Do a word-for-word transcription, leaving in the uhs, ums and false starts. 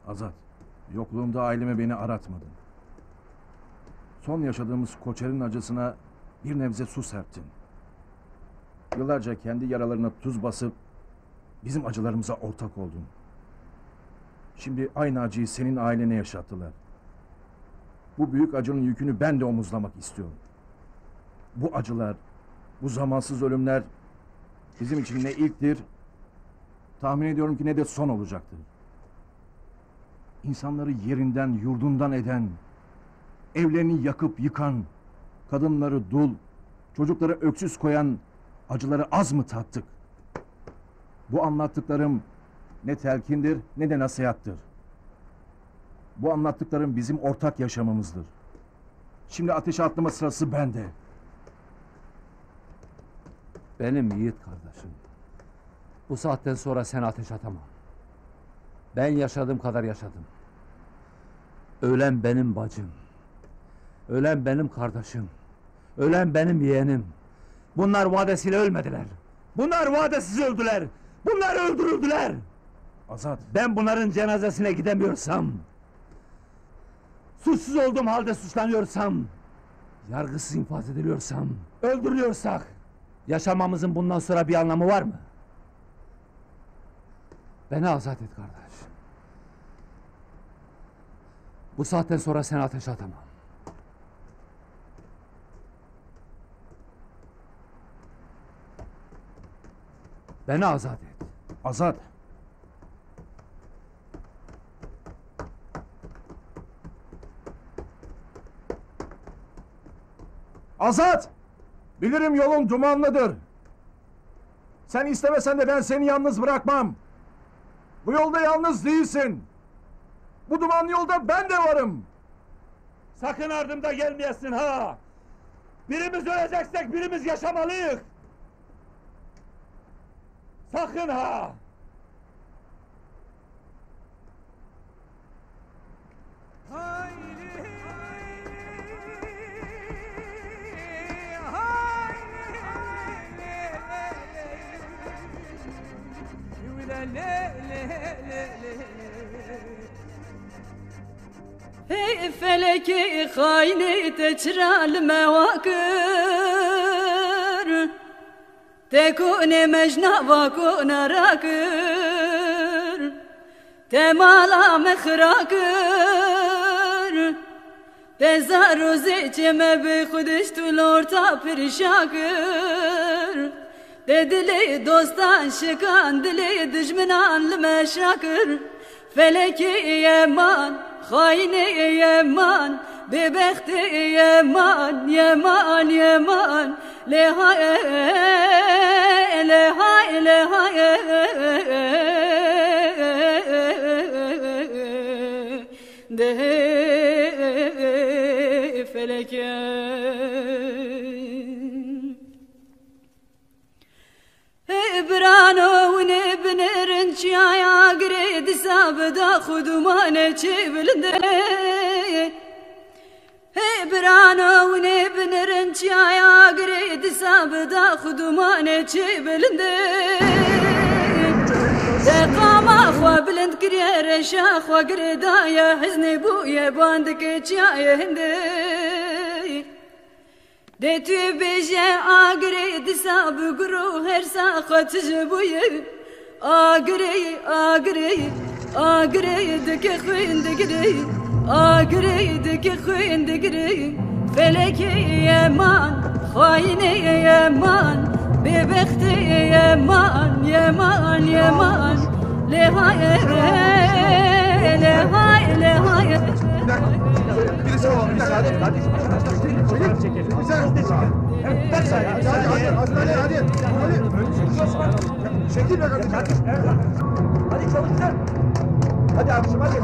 Azat, yokluğumda aileme beni aratmadın. Son yaşadığımız koçerin acısına bir nebze su serptin. Yıllarca kendi yaralarına tuz basıp bizim acılarımıza ortak oldun. Şimdi aynı acıyı senin ailene yaşattılar. Bu büyük acının yükünü ben de omuzlamak istiyorum. Bu acılar, bu zamansız ölümler bizim için ne ilktir, tahmin ediyorum ki ne de son olacaktır. İnsanları yerinden, yurdundan eden, evlerini yakıp yıkan, kadınları dul, çocukları öksüz koyan acıları az mı tattık? Bu anlattıklarım ne telkindir, ne de nasihattır. Bu anlattıklarım bizim ortak yaşamımızdır. Şimdi ateşe atlama sırası bende. Benim yiğit kardeşim. Bu saatten sonra sen ateş atamam. Ben yaşadığım kadar yaşadım. Ölen benim bacım. Ölen benim kardeşim. Ölen benim yeğenim. Bunlar vadesiyle ölmediler. Bunlar vadesiz öldüler. Bunlar öldürüldüler. Azat. Ben bunların cenazesine gidemiyorsam, suçsuz olduğum halde suçlanıyorsam, yargısız infaz ediliyorsam, öldürülüyorsak, yaşamamızın bundan sonra bir anlamı var mı? Beni azat et kardeş. Bu saatten sonra sen ateşe atamam. Beni azat et. Azat. Azat! Bilirim yolun dumanlıdır. Sen istemesen de ben seni yalnız bırakmam. Bu yolda yalnız değilsin. Bu dumanlı yolda ben de varım. Sakın ardımda gelmeyesin ha! Birimiz öleceksek birimiz yaşamalıyız. Sakın ha! Hey felekê xaynê, te çira li me wa kir? Te konê me ji nava kona rakir, te mala me xira kir, te zar û zêçê me bi xwe dişt û li orta pirşa kir, te dilê dostan şikan, dilê dijminan li me şa kir. Felekê Yeman, xaynê Yeman, bêbextê Yeman, Yeman, Yeman. Lê hay, lê hay, lê hay, dê felekê. Hey birano, winê binêrin çiyaya girê, dîsa bi dax û dumanê çê bilindê. Hey birano, winê binêrin çiyaya girê, dîsa bi dax û dumanê çê bilindê. Te qama xwe bilind kiriye, reşa xwe girê daye, hiznê bûye bandikê çiyayê hindê. Dê tu bêje agirê, dîsa bi gur û hersa xwe tije bûye. Agirê, agirê, agirê, dike xwên digirê. Agirê, dike xwên digirê. Felekê Yeman, xayinê Yeman, bêbextê Yeman, Yeman, Yeman. Lê haye, lê haye, lê haye. Bir dakika, bir dakika, hadi, hadi. Çekil. Sen, hadi, hadi, hadi, hadi. Çekil be kardeşim. Hadi çalışsın. Hadi abicim, hadi.